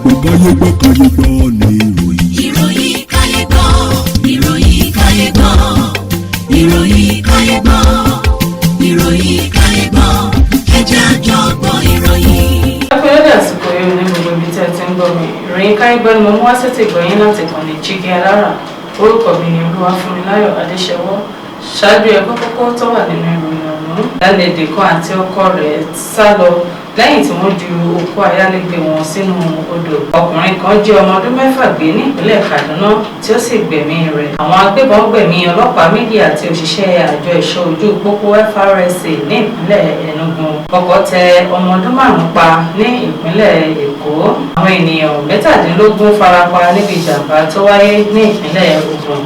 Gbọ́ káyé gbọ́, káyé gbọ́ ní ìròyìn. Ìròyìn káyé gbọ́, ìròyìn káyé gbọ́, ìròyìn káyé gbọ́, ìròyìn káyé gbọ́, ẹ jẹ́ a jọ gbọ́ ìròyìn. Akérèdé àsìkò yìí ní gbogbo ibi tí ẹ ti ń gbọ́ mi. Ìròyìn káyé gbọ́ ni mo mú wá sétí ìgbọ̀nyín láti kàn ní Jígí Alára. Orúkọ mi ni Olúwafúnmiláyọ̀ Adéṣẹwọ́. Ṣáájú, ẹ̀kọ́ kókó tó wà nínú ìròyìn ọ̀hún. Lálẹ́dẹ̀ kan àti ọkọ rẹ̀ sá lọ lẹ́yìn tí wọ́n ju òkú ayálégbé wọn sínú odò. Ọkùnrin kan jí ọmọ ọdún 6 gbé ní ìpínlẹ̀ Kaduna tí ó sì gbẹ̀mí rẹ̀. Àwọn agbébọn gbẹ̀mí ọlọ́pàá 2 àti òṣìṣẹ́ àjọ ẹ̀ṣọ́ ojú pópó FRSA ní ìpínlẹ̀ Enugu. Ọkọ̀ tẹ ọmọ ọdún 5 pa ní ìpínlẹ̀ Èkó. Àwọn ènìyàn 17 farapa níbi ìjàmbá tó wáyé ní ìpínlẹ̀ Ògùn.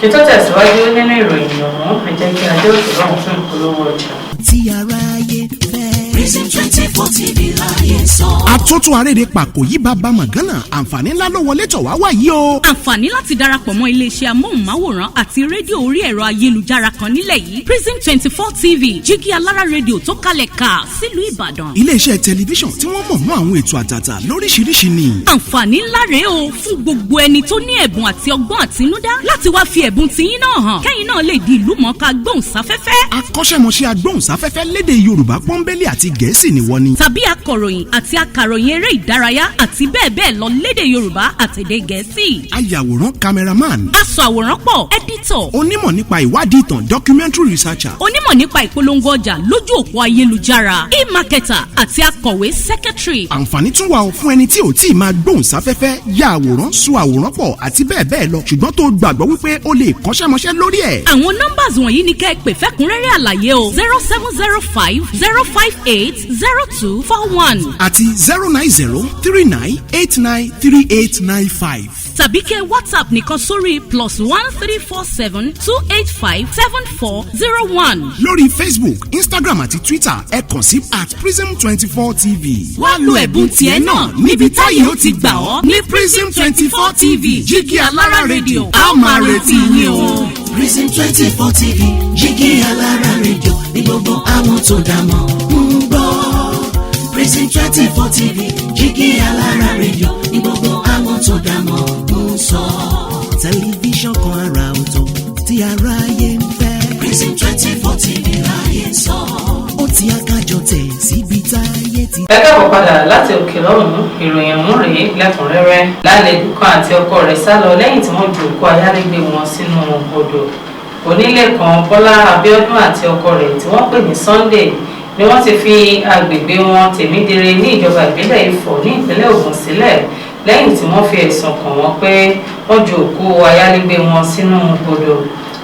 Kí tó tẹ̀síwájú nínú ìròyìn ọ̀hún, ẹ jẹ́ kí adé òkè lọ́hùn fún ìpolówó ọjà. Tí aráyé fẹ́. Prism 24 TV láyé sọ. Àtúntò àrèrè pàkó yí bàbá mọ̀gánà, àǹfààní ńlá ló wọlé tọ̀ wá wá yìí o. Àǹfààní láti darapọ̀ mọ́ iléeṣẹ́ amóhùnmáwòrán àti rédíò orí ẹ̀rọ ayélujára kan nílẹ̀ yìí, Prism 24 TV, Jígí Alára Rédíò tó kalẹ̀ ká sílùú Ìbàdàn. Iléeṣẹ́ tẹlifíṣàn tí wọ́n mọ̀ mọ́ àwọn ètò àtàtà lóríṣiríṣi ni. Àǹfààní ńlá rèé o fún gbogbo ẹni tó ní ẹ̀bùn àti ọgbọ́n àtinúdá láti wá fi ẹ̀bùn tiyín náà hàn, kẹ́yìn náà lè di ìlú mọ̀ọ́ká gbóhùnsáfẹ́fẹ́. Akọ́ṣẹ́mọṣẹ́ agbóhùnsáfẹ́fẹ́ lédè Yorùbá pọ́nbélé àti Gẹ̀ẹ́sì ni wọ́n ní. Tàbí akọ̀ròyìn àti akàròyìn eré ìdárayá àti bẹ́ẹ̀ bẹ́ẹ̀ lọ lédè Yorùbá àtèdè Gẹ̀ẹ́sì. Ayàwòrán, cameraman. Aṣọ àwòrán pọ̀, editor. Onímọ̀ nípa ìwádìí ìtàn, documentary researcher. Onímọ̀ nípa ìpolongo ọjà lójú òpó ayélujára, e-marketer, àti akọ̀wé, secretary. Àǹfààní tún wà fún ẹni tí ò tí ì máa gbóhùnsáfẹ́fẹ́, ya àwòrán, sọ àwòrán pọ̀ àti bẹ́ẹ̀ bẹ́ẹ̀ lọ, ṣùgbọ́n tó gbàgbọ́ wípé ó lè kọ́ṣẹ́mọṣẹ́ lórí ẹ̀. Àwọn numbers wọ̀nyí ni kẹ́ ẹ pè fẹ́kúnrẹ́rẹ́ àlàyé o: 07050580241 àti 09039893895. Tàbí kẹ́ WhatsApp nìkan sórí +13472857401. Lórí Facebook, Instagram àti Twitter, ẹ kàn sí @prism24tv. Wá lo ẹ̀bùn tiẹ̀ náà níbi táyé ó ti gbà ọ́ ní Prism 24 TV, Jígí Alára Rédíò. A máa retí yín o. Prism 24 TV, Jígí Alára Rédíò ní gbogbo àwọn tó dá mọ̀ ń gbọ́. Prism 24 TV, Jígí Alára Rédíò ní gbogbo àwọn tó dá mọ̀ ń sọ. Tẹlifíṣàn kan àrà ọ̀tọ̀ tí aráyé ń fẹ́. Prism 24 TV láyé sọ. Ó ti akájọ tẹ̀ síbi táyé ti. Ẹ káàbọ̀ padà láti òkè lọ́hùn-ún. Ìròyìn ọ̀hún rèé lẹ́kùnrẹ́rẹ́. Lálejò kan àti ọkọ rẹ̀ sá lọ lẹ́yìn tí wọ́n ju òkú ayálégbé wọn sínú odò. Onílé kan, Bọ́lá Abíọ́dún, àti ọkọ rẹ̀ tí wọ́n pè ní Sunday ni wọ́n ti fi agbègbè wọn Tèmídire ní ìjọba ìbílẹ̀ Ifọ̀ ní ìpínlẹ̀ Ògùn sílẹ̀ lẹ́yìn tí wọ́n fi ẹ̀sùn kàn wọ́n pé wọ́n ju òkú ayálégbé wọn sínú odò.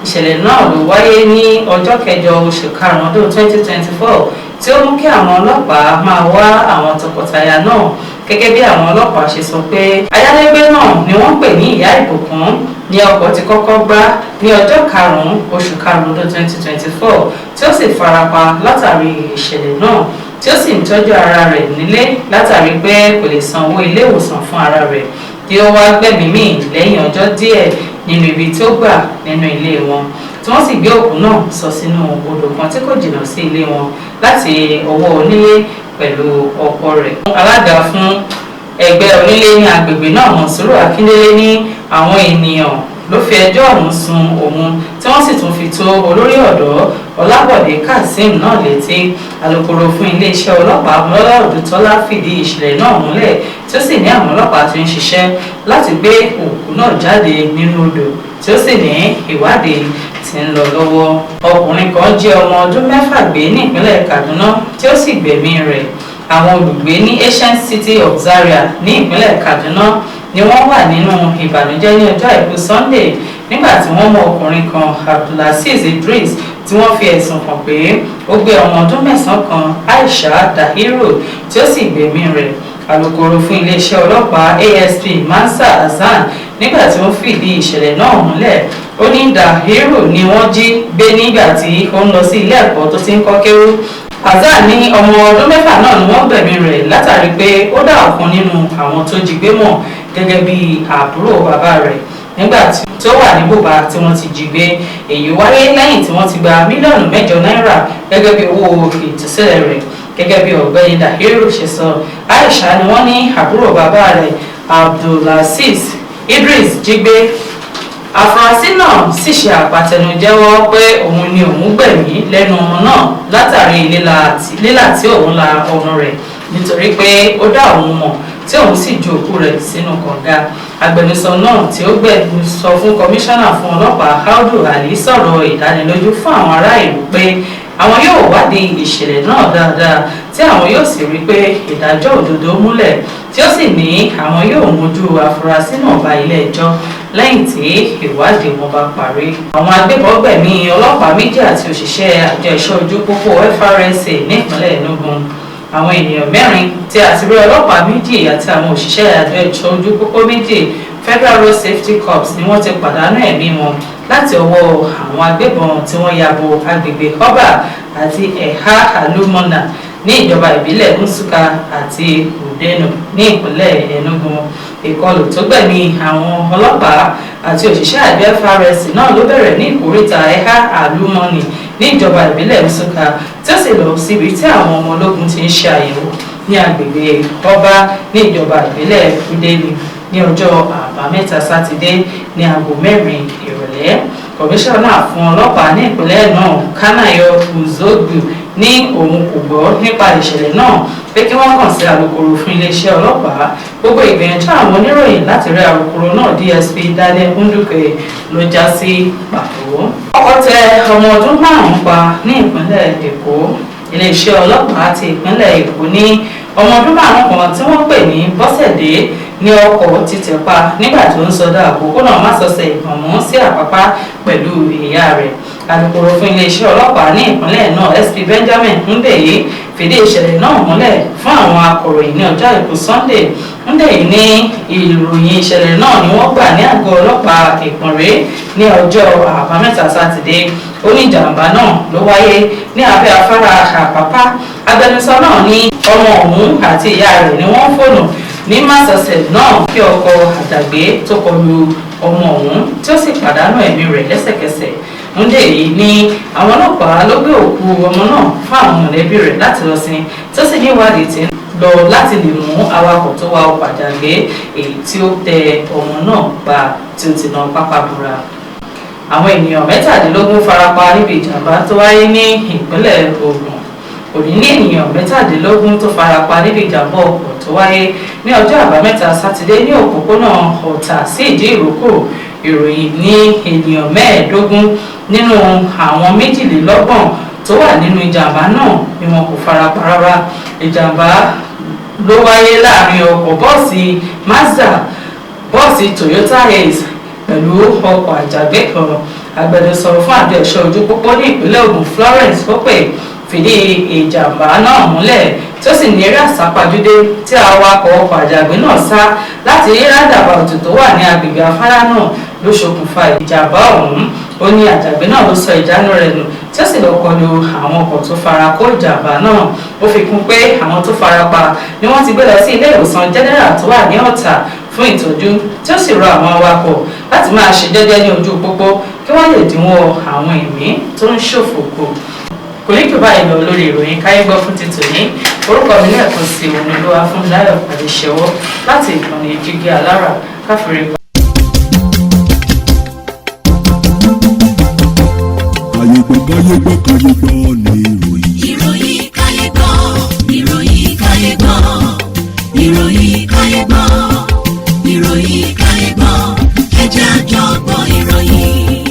Ìṣẹ̀lẹ̀ náà ló wáyé ní ọjọ́ 8 oṣù karùn-ún ọdún 2024 tí ó mú kí àwọn ọlọ́pàá máa wá àwọn tọkọtaya náà. Gẹ́gẹ́ bí àwọn ọlọ́pàá ṣe sọ pé ayálégbé náà ni wọ́n pè ní Ìyá Ìbùkún ní ọkọ̀ ti kọ́kọ́ gbá ní ọjọ́ 5 oṣù karùn-ún ọdún 2024, tí ó sì farapa látàrí ìṣẹ̀lẹ̀ náà, tí ó sì ń tọ́jú ara rẹ̀ nílé látàrí pé kò lè san owó ilé ìwòsàn fún ara rẹ̀, tí ó wá gbẹ̀mí mì lẹ́yìn ọjọ́ díẹ̀ nínú ibi tó gbà nínú ilé wọn, tí wọ́n sì gbé òkú náà sọ sínú odò kan tí kò jìnnà sí ilé wọn láti ọwọ́ onílé pẹ̀lú ọkọ rẹ̀. Alága fún ẹgbẹ́ onílé ní agbègbè náà, Mọ̀súrù Akíndélé, ní àwọn ènìyàn ló fi ẹjọ́ ọ̀hún sun òun, tí wọ́n sì tún fi tó olórí ọ̀dọ́ Ọlábọ̀dé Kazeem náà létí. Alūkkóró fún iléeṣẹ́ ọlọ́pàá, Ọmọlọ́lá Odùtọ́lá, fìdí ìṣẹ̀lẹ̀ náà múlẹ̀, tí ó sì ní àwọn ọlọ́pàá ti ń ṣiṣẹ́ láti gbé òkú náà jáde nínú odò, tí ó sì ní ìwádìí tí ń lọ lọ́wọ́. Ọkùnrin kan jí ọmọ ọdún 6 gbé ní ìpínlẹ̀ Kaduna tí ó sì gbẹ̀mí rẹ̀. Àwọn olùgbé ní ancient city of Zaria ní ìpínlẹ̀ Kaduna ni wọ́n wà nínú ìbànújẹ́ ní ọjọ́ àìkú Sunday nígbà tí wọ́n mú ọkùnrin kan, Abdulaziz Idris, tí wọ́n fi ẹ̀sùn kàn pé ó gbé ọmọ ọdún 9 kan, Aisha Dahiru, tí ó sì gbẹ̀mí rẹ̀. Alūkkóró fún iléeṣẹ́ ọlọ́pàá, ASP Mansa Hasan, nígbà tí ó fìdí ìṣẹ̀lẹ̀ náà múlẹ̀, ó ní Dahiru ni wọ́n jí gbé nígbà tí ó ń lọ sí ilé ẹ̀kọ́ tó ti ń kọ́ kéwú. Hasan ní ọmọ ọdún 6 náà ni wọ́n gbẹ̀mí rẹ̀ látàrí pé ó dá ọ̀kan nínú àwọn tó jí gbé mọ̀ gẹ́gẹ́ bí àbúrò bàbá rẹ̀ nígbà tí ó wà ní bùbá tí wọ́n ti jí gbé. Èyí wáyé lẹ́yìn tí wọ́n ti gba mílíọ̀nù 8 náírà gẹ́gẹ́ bí owó ìtúsílẹ̀ rẹ̀. Gẹ́gẹ́ bí ọ̀gbẹ́ni Dahiru ṣe sọ, Aisha ni wọ́n ní àbúrò bàbá rẹ̀. Abdulaziz Idris jí gbé. Àfúrásì náà sì ṣe àpàtẹnujẹ́wọ́ pé òun ni òun gbẹ̀mí lẹ́nu ọmọ náà látàrí lílà tí òun la ọrùn rẹ̀ nítorí pé ó dá òun mọ̀, tí òun sì ju òkú rẹ̀ sínú kànga. Agbẹnusọ náà tí ó gbẹnusọ fún kọmíṣánná fún ọlọ́pàá Audu Ali sọ̀rọ̀ ìdánilójú fún àwọn ará ìlú pé àwọn yóò wádìí ìṣẹ̀lẹ̀ náà dáadáa, tí àwọn yóò sì rí pé ìdájọ́ òdodo múlẹ̀, tí ó sì ní àwọn yóò mójú afurasí náà bá ilé ẹjọ́ lẹ́yìn tí ìwádìí wọn bá parí. Àwọn agbébọn gbẹ̀mí ọlọ́pàá 2 àti òṣìṣẹ́ àjọ ẹ̀ṣọ́ ojú pópó FRSA nípínlẹ̀ Enugu. Àwọn ènìyàn 4 tí a ti rí ọlọ́pàá 2 àti àwọn òṣìṣẹ́ àjọ ẹ̀ṣọ́ ojú pópó 2 Federal Road Safety Corps ni wọ́n ti pàdánù ẹ̀mí wọn láti ọwọ́ àwọn agbébọn tí wọ́n ya bo agbègbè Ọba àti Ẹ̀ha Alumona ní ìjọba ìbílẹ̀ Nsukka àti Udenu ní ìpínlẹ̀ Enugu. Ìkọlù tó gbẹ̀mí àwọn ọlọ́pàá àti òṣìṣẹ́ àjọ FRS náà ló bẹ̀rẹ̀ ní ìkóríta Ẹ̀ha Alumoni ní ìjọba ìbílẹ̀ Nsukka, tí ó sì lọ síbi tí àwọn ọmọ ológun ti ń ṣe àyẹ̀wò ní agbègbè Ọba ní ìjọba ìbílẹ̀ Udenu ní ọjọ́ Àbámẹ́ta Sátidé ní aago 4 ìrọ̀lẹ́. Kọmíṣánná fún ọlọ́pàá ní ìpínlẹ̀ náà Kanayo Uzogbu ní òun kò gbọ́ nípa ìṣẹ̀lẹ̀ náà, pé kí wọ́n kàn sí alukoro fún iléeṣẹ́ ọlọ́pàá. Gbogbo ìgbìyànjú àwọn oníròyìn láti rí alukoro náà DSP Daniel Nduke ló já sí pàtó. Ọkọ̀ tẹ ọmọ ọdún 5 pa ní ìpínlẹ̀ Èkó. Iléeṣẹ́ ọlọ́pàá ti ìpínlẹ̀ Èkó ní ọmọ ọdún 5 kan tí wọ́n pè ní Bọ́sẹ̀dé ní ọkọ̀ ti tẹ̀ pa nígbà tó ń sọdá òpópónà Másọsẹ̀ Ìgànmú sí Àpápá pẹ̀lú ìyá rẹ̀. Alukoro fún iléeṣẹ́ ọlọ́pàá ní ìpínlẹ̀ náà SP Benjamin Hundeyi fìdí ìṣẹ̀lẹ̀ náà múlẹ̀ fún àwọn akọ̀ròyìn ní ọjọ́ Àìkú Sunday. Hundeyi ní ìròyìn ìṣẹ̀lẹ̀ náà ni wọ́n gbà ní àgọ́ ọlọ́pàá Ìpọ̀nré ní ọjọ́ Àbámẹ́ta Sátidé. Ó ní ìjàmbá náà ló wáyé ní abẹ́ afárá Àpápá. Agbẹnusọ náà ní ọmọ ọ̀hún àti ìyá rẹ̀ ni wọ́n fònà ní Másọsẹ̀ náà kí ọkọ̀ àjàgbé tó kọlu ọmọ ọ̀hún, tí ó sì pàdánù ẹ̀mí rẹ̀ lẹ́sẹ̀kẹsẹ̀. Hundeyi ní àwọn ọlọ́pàá ló gbé òkú ọmọ náà fún àwọn mọ̀lẹ́bí rẹ̀ láti lọ sin, tó sì ní ìwádìí tí ń lọ láti lè mú awakọ̀ tó wa ọkọ̀ àjàgbé èyí tí ó tẹ ọmọ náà pa tí ó ti na pápá bora. Àwọn ènìyàn 17 farapa níbi ìjàmbá tó wáyé ní ìpínlẹ̀ Ògùn. Òní ní ènìyàn 17 tó farapa níbi ìjàmbá ọkọ̀ tó wáyé ní ọjọ́ Àbámẹ́ta Sátidé ní òpópónà Ọ̀tà sí Ìdí Ìrókò. Ìròyìn ní ènìyàn 25 nínú àwọn 22 tó wà nínú ìjàmbá náà ni wọn kò farapa rárá. Ìjàmbá ló wáyé láàrin ọkọ̀ bọ́ọ̀sì Mazda, bọ́ọ̀sì Toyota Ace pẹ̀lú ọkọ̀ àjàgbé kan. Agbẹnusọ fún àjọ ẹ̀ṣọ́ ojú pópó ní ìpínlẹ̀ Ògùn Florence Ope fìdí ìjàmbá náà múlẹ̀, tí ó sì ní eré àsápajúdé tí awakọ̀ ọkọ̀ àjàgbé náà sá láti rí roundabout tó wà ní agbègbè afárá náà ló ṣokùnfà ìjàmbá ọ̀hún. Ó ní àjàgbé náà ló sọ ìjánu rẹ̀ nù, tí ó sì lọ kọlu àwọn ọkọ̀ tó fara kó ìjàmbá náà. Ó fi kún pé àwọn tó fara pa ni wọ́n ti gbé lọ sí ilé ìwòsàn general tó wà ní Ọ̀tà fún ìtọ́jú, tí ó sì rọ àwọn awakọ̀ láti máa ṣe jẹ́jẹ́ ní ojú pópó kí wọ́n lè dínwọ́ àwọn ẹ̀mí tó ń ṣòfò kù. Kò ní jù báyìí lọ lórí ìròyìn Káyé Gbọ́ fún ti tòní. Orúkọ mi lẹ́ẹ̀kan sí òun ni Olúwa fún Láyọ̀ Àdìṣẹ́wọ́ láti ìkànnì Jígí Alára káfíńrí. Káyé gbọ́, káyé gbọ́, káyé gbọ́ ní ìròyìn. Ìròyìn.